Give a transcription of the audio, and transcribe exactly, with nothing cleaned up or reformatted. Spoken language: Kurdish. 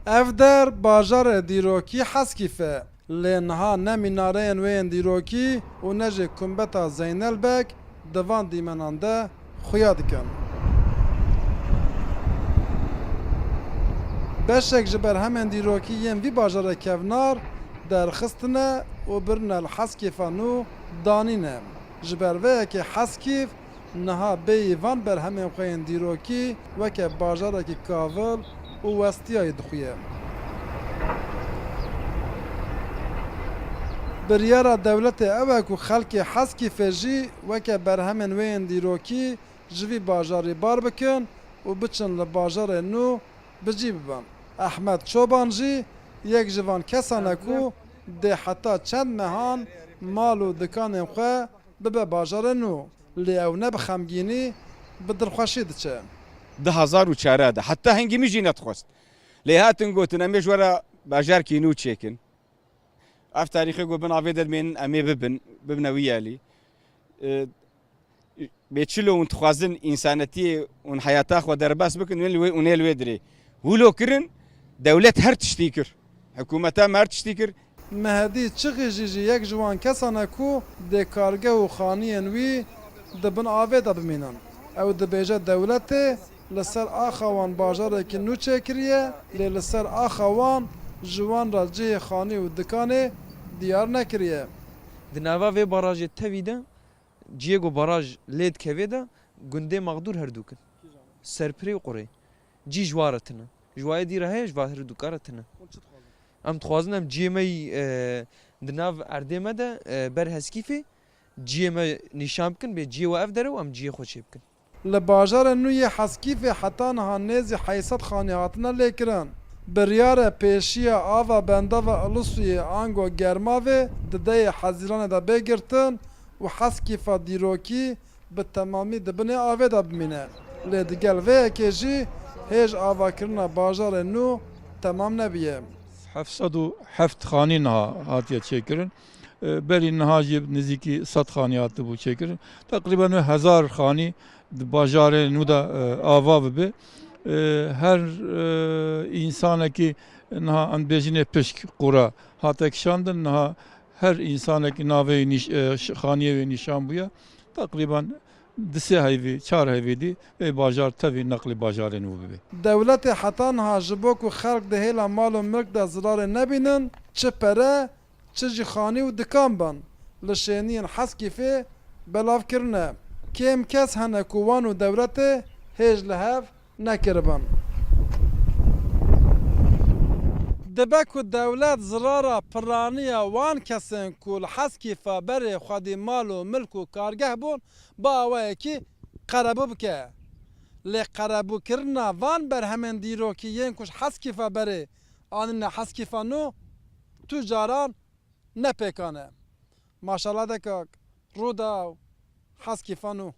Ev der bajarê dîrokî Heskîf e, lê niha ne mînareyên wê yên dîrokî û ne jî kumbeta Zeynel Beg di van dîmenan de xuya dikin. Beşek ji berhemên dîrokî yên vî bajarê kevnar derxistine û birine li Heskîfa nû danîne. Ji ber vê yekê Heskîf niha bêyî van berhemên xwe yên dîrokî weke bajarekî kavil û westiyayî dixuye. Biryara dewletê ew e ku xelkê Heskîfê jî weke berhemên wê yên dîrokî ji vî bajarî bar bikin û biçin li bajarê nû bi cî bibin. Ehmed Çoban jî yek ji van kesan e ku dê heta çend mehan mal û dikanên xwe bibe bajarê nû, lê ew ne bi xemgînî, bi dilxweşî diçe. Du hazar û çar de heta hingî min jî nedixwest. Lê hatin gotin, em ê ji we re bajarkî nû çêkin. Ev tarîxê ku bin avê de dimênin, em ê bibin, bibine wî yalî. E, bê çilo hûn dixwazin însanetiyê hûn heyata xwe derbas bikin, hûn li wê, hûn ê li wê dirê. Wilo kirin, dewlet her tiştî kir. Hikûmeta me her tiştî kir. Mehedî Çixîjî jî yek ji wan kesan e ku dê kargeh û xaniyên wî di bin avê de bimînin. Ew dibêje dewletê li ser axa wan bajarekî nû çêkiriye, lê li ser axa wan ji wan re cihê xanî û dikanê diyar nekiriye. Di nava vê barajê tevî de, cihê ku baraj lê dikevê de, gundê mexdûr herdûk in. Serpirê û Qurê. Cî ji wa re tune. Ji wayê dî re heye, ji va herdûka re tune. Em dixwazin em cihê me yî, e, di nav erdê me de, e, ber Heskîfê cihê me nîşan bikin, bê cihê we ev dere û em cihê xwe çê bikin. Li bajarê nû yê Heskîfê heta niha nêzî heyt sed xanî hatine lêkirin. Biryare pêşiya ava bendava Ilisûyê ango Germavê di dehê Hezîranê de bê girtin û Heskîfa dîrokî bi temamî di binê avê de bimîne. Lê digel vê yekê jî hêj avakirina bajarê nû temam nebûye. Heft sed û heft xanî niha hatiye çêkirin. E, berî niha jî nêzîkî sed xanî hatibû çêkirin. Teqrîben wê hezar xanî di bajarê nû de, e, ava bibe. E, her, e, însanekî niha em dibêjinê pişk qura hate kişandin, niha her însanekî navê wî nîş-, e, ş-, xaniyê wê nîşan bûye. Teqrîben di sê heyvî, çar heyvî dî vê bajar tevî neqlî bajarê nû bibe. Dewletê heta niha ji bo ku xelk di hêla mal û milk de zirarê nebînin, çi pere, çi jî xanî û dikan ban, li şêniyên Heskîfê belav kirine. Kêm kes hene ku wan û dewletê hêj li hev nekiribin. Dibe ku dewlet zirara piraniya wan kesên ku li Heskîfa berê xwedî mal û milk û kargeh bûn, bi awayekî qerebû bike. Lê qerebûkirina van berhemên dîrokî yên ku ji Heskîfa berê anîne Heskîfa nû tu caran ne pêkan e. Maşallah de kak, Rûdaw, Heskîfa nû.